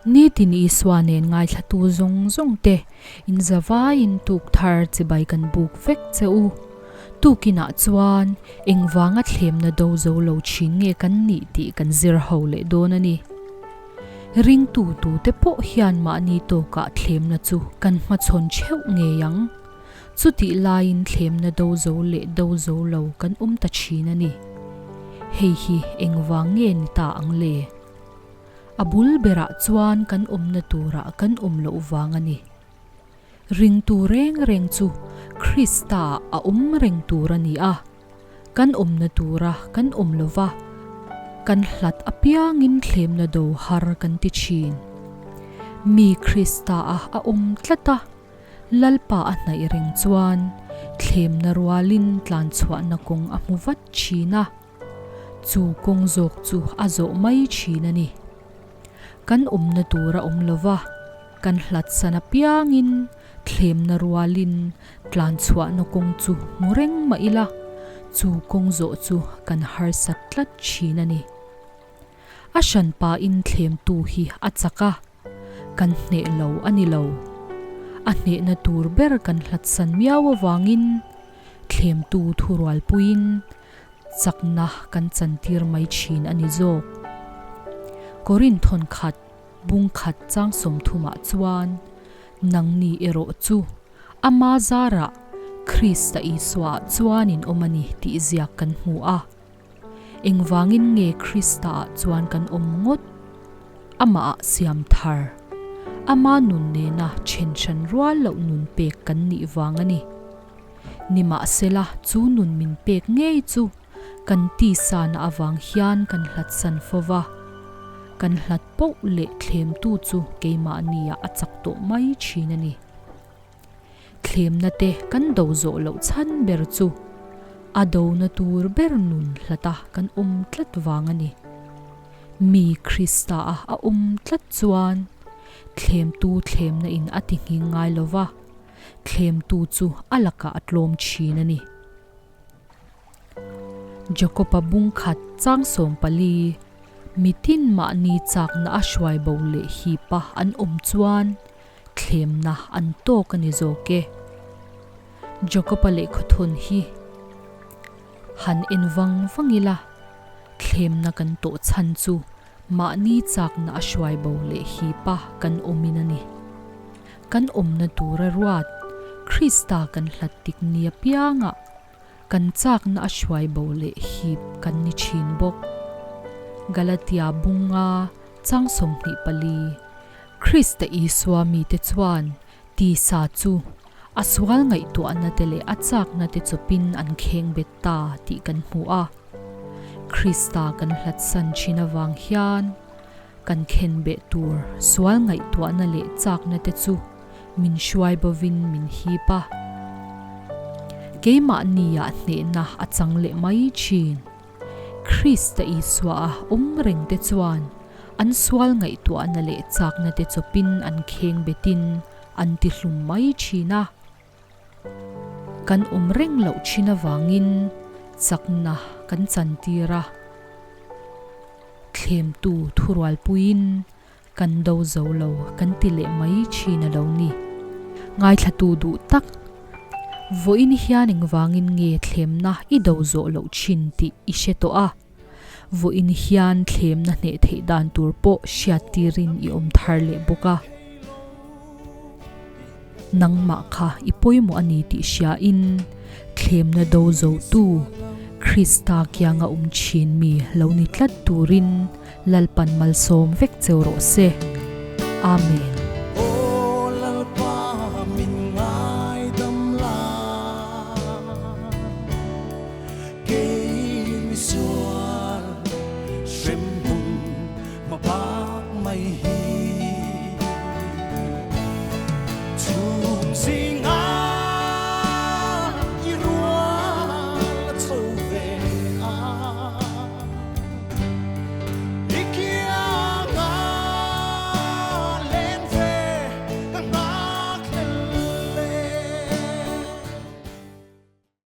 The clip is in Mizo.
Nitin Isua nen ngaithlatu zawng zawng te in zavaiin tuk thar chibai kan buk vek che u. Tukinah chuan engvanga thlemna do zo lo thin nge kan nih tih kan zir ho leh dawn a ni. Ringtu tute pawh hian mahni tawkah thlemna chu kan hmachhawn theuh ngei ang. Chutih laiin thlemna do zo leh do zo lo kan awm ta thin a ni. Hei hi engvang nge ni ta ang le? A bul berah chuan kan awmna turah kan awm loh vang a ni. Ringtu reng reng chu Krista a awm reng tur a ni a. Kan awmna tura kan awm lo va, kan hlat apiangin thlemna do har kan ti thin. Mi Krista a a awm tlat a, Lalpa a hnaih reng chuan thlemna rualin tlanchhuahna kawng a hmu vat thin a, chu kawng zawk chu a zawh mai thin a ni. Kan awmna tur a awm lo va, kan hlatsan apiangin thlemna rualin tlanchhuahna kawng chu hmu reng mah ila, chu kawng zawh chu kan harsat tlat thin a ni. A hranpain thlemtu hi a chak a, kan hneh lo a ni lo. A hnehna tur ber kan hlatsan miau avangin thlemtu thurualpuiin chakna kan chantir mai thin a ni zawk. Korinthon khat bung khat chang sawmthumah chuan nangni erawh chu ama zarah Krista Isuaah chuan in awm a ni tih ziak kan hmu a. Engvangin nge Kristaah chuan kan awm ngawt? Amahah siam thar, ama nun nena then hran rual loh nun pek kan nih vang a ni. Nimahsela chu nun min pek ngei chu kan tisana avang hian kan hlatsan fo va, kan hlat poh leh thlemtu chu keimahniah a chak tawh mai thin a ni. Thlemna te kan do zawh loh chhan ber chu a dona tur ber nun hlata kan awm tlat vang a ni. Mi Krista a a awm tlat chuan thlemtu thlemna in a ti nghing ngai lo va, thlemtu chu a lakah a tlawm thin a ni. Jakob-a bung khat chang 14, Mitin mahni chakna a hruai bo leh hipa an awm chuan thlemna an tawk a ni zawk e. Jakob-a lehkhathawn hi han en vang vang ila, thlemna kan tawh chhan chu mahni chakna a hruai bo leh hipa kan awmin a ni. Kan awmna tura ruat Krista kan hlat tik ni apiangah kan chakna a hruai bo leh hip kan ni thin bawk. Galatia bunga chang 24, Krista Isua mite chuan tisa chu a sual ngaihtuahna te leh a chakna te chawpin an kheng bet ta tih kan hmu a. Krista kan hlatsan thin avang hian kan khen beh tur sual ngaihtuahna leh chakna te chu min hruai bovin min hip a. Keimahniah hnehna a chang leh mai thin. Krista Isua a awm reng te chuan an sual ngaihtuahna leh chakna te chawpin an kheng betin an ti hlum mai thin a. Kan awm reng loh thin avangin chakna kan chantir a. Thlemtu thurualpuiin kan do zo lo kan ti leh mai thin a lo ni. Ngaithlatu duh tak, Vawiin hian engvangin nge thlemna i do zawh loh thin tih i hre tawh a. Vawiin hian thlemna hneh theih dan tur pawh hriat tirin i awm thar leh bawk a. Nangmah kha i pawimawh a ni tih hriain thlemna do zotu Krista kianga awm thin mi lo ni tlat turin Lalpan malsawm vek cheu rawh se. Amen.